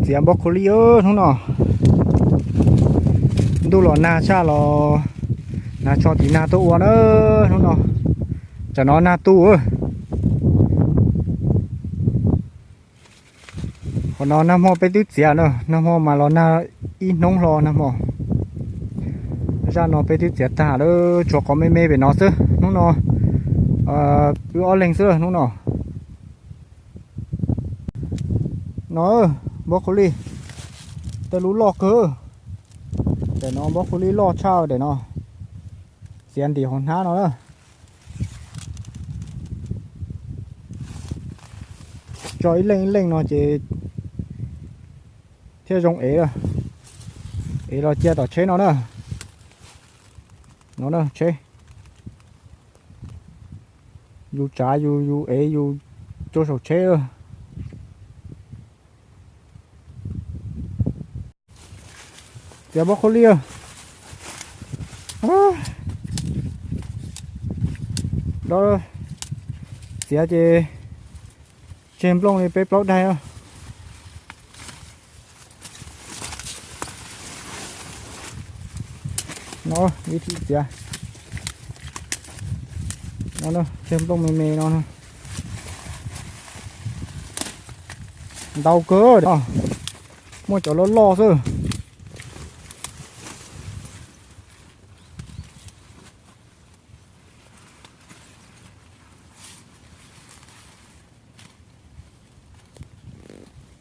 Txiav npob khuav lij hnub no. Ntuj los nag tshaj los hnav tsho tiv nag tuaj ua na hnub no. Tsam no nag tu. Qhov no nag hmo peb twb txiav na, nag hmo mas los nag ib hnub hlo nag hmo. Zaj no peb twb txiav tag lawm, tshuav qhov me me pem no xwb hnub no. Wb ob leeg xwb hnub no. No, npob khuav lij, tej lub loj kawg. Daim no npob khuav lij loj tshaj daim no. Txiav ntim hauv hnab no na. Tso ib leej ib leej no ces thiaj zoo ev. Ev los cia tom tsheb no na. No na tsheb. Yus tsav yus, yus ev yus coj saum tsheb. Txiav npob khuav lij. Dob txiav ces tseg nplooj li peb plaub daig. No vib thib txiav. No tseg nplooj me me no. Ntau kawg, muaj cov loj loj xwb.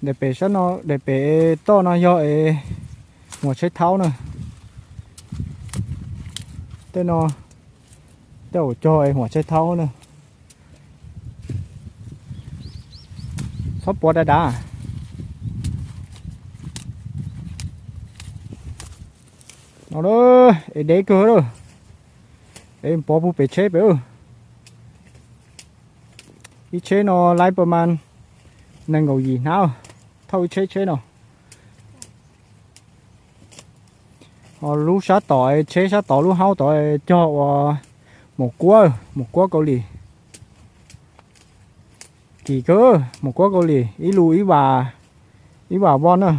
Daim pem sab no, daim pem toj no yog es huam tsheb thaub na. Tej no, tej zaum cog es huam tsheb thaub na. Txhob puav dav dav. No, es deb kawg lawm. Es pov puag pem tsheb pem. Ib tsheb no laib pas mas nees nkaum yim hnab, thauj ib tsheb tsheb no. Ho lub sab tom, tsheb sab tod lub haub tod cog ua maum kuab, maum kuab Kaus Lim. Kim kawg, maum kuab Kaus Lim ib lus ib vas, ib vas voj na.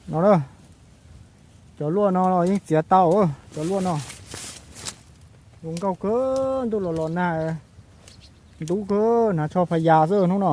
No, cov luaj no los yeej txiav tau, cov luaj no. Zoo nkauj kawg, ntuj los los nag, ntub kawg, hnav tsho phas yas xwb hnub no.